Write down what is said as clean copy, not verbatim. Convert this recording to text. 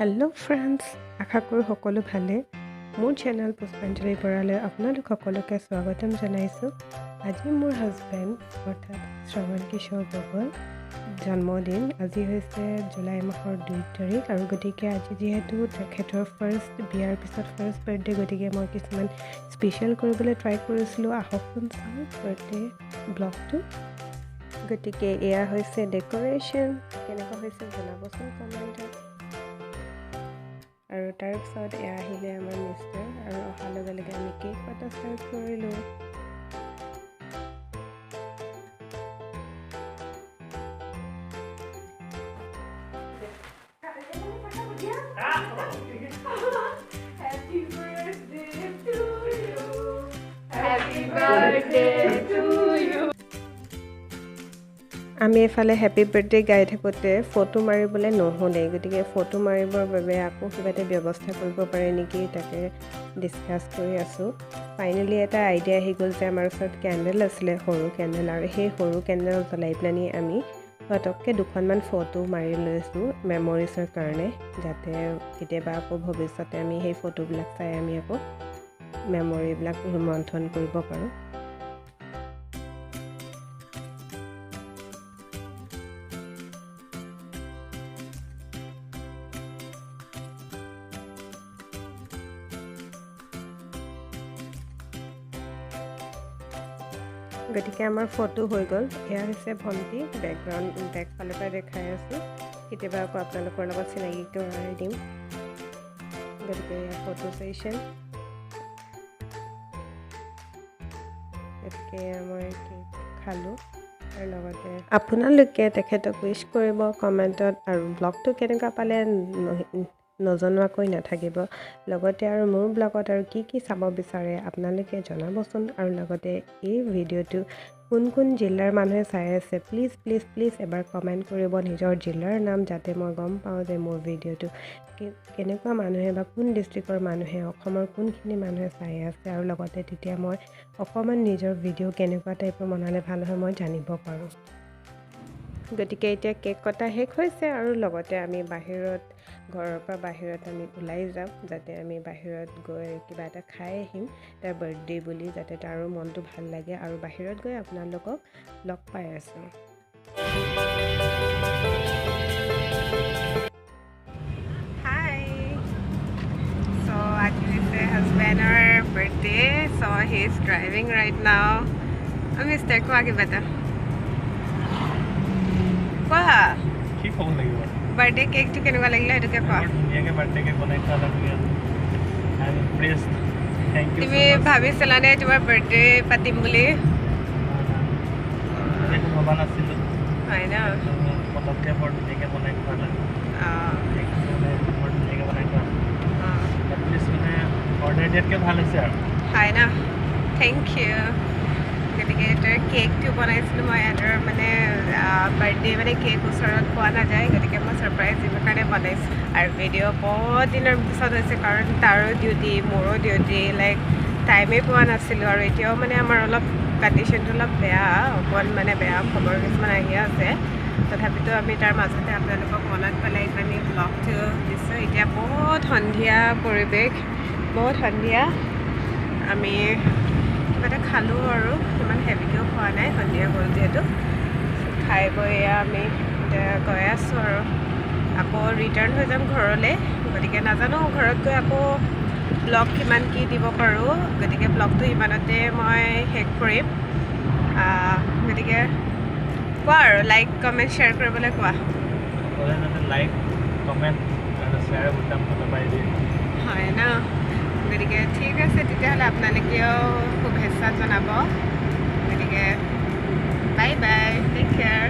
Hello' friends, আশা কৰোঁ সকলো ভালে। মোৰ চেনেল পুষ্পাঞ্জলি বৰালৈ আপোনালোক সকলোকে স্বাগতম জনাইছোঁ। আজি মোৰ হাজবেণ্ড অৰ্থাৎ শ্ৰৱণ কিশোৰ গগৈ জন্মদিন। আজি হৈছে জুলাই মাহৰ 2 তাৰিখ আৰু গতিকে আজি যিহেতু তেখেতৰ ফাৰ্ষ্ট বিয়াৰ পিছত ফাৰ্ষ্ট বাৰ্থডে, গতিকে মই কিছুমান স্পেচিয়েল কৰিবলৈ ট্ৰাই কৰিছিলোঁ। আহকচোন চাওঁ বাৰ্থডে ব্লগটো। গতিকে এয়া হৈছে ডেক'ৰেশ্যন, কেনেকুৱা হৈছে জনাবচোন কমেণ্টত। আৰু তাৰপিছত এয়া আহিলে আমাৰ মিষ্টাৰ, আৰু অহাৰ লগে লগে আমি কেক কটা ষ্টাৰ্ট কৰিলোঁ। Happy birthday to you. Happy birthday to you. আমি এফালে হেপী বাৰ্থডে গাই থাকোঁতে ফটো মাৰিবলৈ নহ'লেই, গতিকে ফটো মাৰিবৰ বাবে আকৌ কিবা এটা ব্যৱস্থা কৰিব পাৰে নেকি তাকে ডিছকাছ কৰি আছোঁ। ফাইনেলি এটা আইডিয়া আহি গ'ল যে আমাৰ ওচৰত কেণ্ডেল আছিলে, সৰু কেণ্ডেল, আৰু সেই সৰু কেণ্ডেল জ্বলাই পেলানি আমি পটককৈ দুখনমান ফটো মাৰি লৈছোঁ মেমৰিজৰ কাৰণে, যাতে কেতিয়াবা আকৌ ভৱিষ্যতে আমি সেই ফটোবিলাক চাই আমি আকৌ মেমৰিবিলাক ৰোমন্থন কৰিব পাৰোঁ। গতিকে আমাৰ ফটো হৈ গ'ল। এয়া হৈছে ভণ্টি, বেকগ্ৰাউণ্ড বেক ফালৰ পৰা দেখাই আছোঁ, কেতিয়াবা আকৌ আপোনালোকৰ লগত চিনাকি কৰাই দিম। গতিকে এয়া ফটো ছেশ্যন। গতিকে মই কেক খালোঁ আৰু লগতে আপোনালোকে তেখেতক উইচ কৰিব কমেণ্টত, আৰু ব্লগটো কেনেকুৱা পালে নজনোৱাকৈ নাথাকিব। লগতে আৰু মোৰ ব্লগত আৰু কি কি চাব বিচাৰে আপোনালোকে জনাবচোন। আৰু লগতে এই ভিডিঅ'টো কোন কোন জিলাৰ মানুহে চাই আছে প্লিজ প্লিজ প্লিজ এবাৰ কমেণ্ট কৰিব নিজৰ জিলাৰ নাম, যাতে মই গম পাওঁ যে মোৰ ভিডিঅ'টো কেনেকুৱা মানুহে বা কোন ডিষ্ট্ৰিক্টৰ মানুহে, অসমৰ কোনখিনি মানুহে চাই আছে। আৰু লগতে তেতিয়া মই অকণমান নিজৰ ভিডিঅ' কেনেকুৱা টাইপৰ বনালে ভাল হয় মই জানিব পাৰোঁ। গতিকে এতিয়া কেক কটা শেষ হৈছে আৰু লগতে আমি বাহিৰত, ঘৰৰ পৰা বাহিৰত আমি ওলাই যাম, যাতে আমি বাহিৰত গৈ কিবা এটা খাই আহিম তাৰ বাৰ্থডে বুলি, যাতে তাৰো মনটো ভাল লাগে। আৰু বাহিৰত গৈ আপোনালোকক লগ পাই আছোঁ। হাই, চ' আজি হৈছে হাজবেণ্ডৰ birthday, so he is driving right now. Mister কোৱা কিবা এটা কোৱা। কি ক'ব লাগিব? বাৰ্থডে কেকটো কেনেকুৱা লাগিলে সেইটোকে কোৱা। ধুনীয়াকৈ বাৰ্থডে কেক বনাই খোৱালা তুমি। I am impressed, thank you. তুমি ভাবিছিলানে তোমাৰ বাৰ্থডে পাতিম বুলি? একো ভবা নাছিলোঁ। হয় ন? পটককৈ বৰ ধুনীয়াকৈ বনাই খোৱালা। বৰ ধুনীয়াকৈ বনাই খোৱালা। এটলিষ্ট মানে অৰ্ডাৰ দিয়াতকৈ ভাল হৈছে আৰু। হয় ন? Thank you. গতিকে তাৰ কেকটো বনাইছিলোঁ মই, সিহঁতৰ মানে বাৰ্থডে মানে কেক ওচৰত পোৱা নাযায়, গতিকে মই ছাৰপ্ৰাইজ দিবৰ কাৰণে বনাইছোঁ। আৰু ভিডিঅ' বহুত দিনৰ পিছত হৈছে, কাৰণ তাৰো ডিউটি মোৰো ডিউটি, লাইক টাইমেই পোৱা নাছিলোঁ। আৰু এতিয়াও মানে আমাৰ অলপ কণ্ডিশ্যনটো অলপ বেয়া, অকণমান মানে বেয়া খবৰ কিছুমান আহি আছে। তথাপিতো আমি তাৰ মাজতে আপোনালোকক মনত পেলাই আমি ব্লগটো দিছোঁ। এতিয়া বহুত সন্ধিয়া পৰিৱেশ, বহুত সন্ধিয়া, আমি কিবা এটা খালোঁ আৰু ইমান হেভিকৈও খোৱা নাই, সন্ধিয়া হ'ল যিহেতু। খাই বৈ এয়া আমি এতিয়া গৈ আছোঁ আৰু আকৌ ৰিটাৰ্ণ হৈ যাম ঘৰলৈ। গতিকে নাজানো ঘৰত গৈ আকৌ ব্লগ কিমান কি দিব পাৰোঁ, গতিকে ব্লগটো ইমানতে মই শেষ কৰিম। গতিকে কোৱা আৰু লাইক কমেণ্ট শ্বেয়াৰ কৰিবলৈ কোৱা। লাইক কমেণ্ট আৰু শ্বেয়াৰ বুটামটো দবাই দিয়ে। হয় ন? গতিকে ঠিক আছে, তেতিয়াহ'লে আপোনালোকেও শুভেচ্ছা জনাব। গতিকে বাই বাই, টেক কেয়াৰ।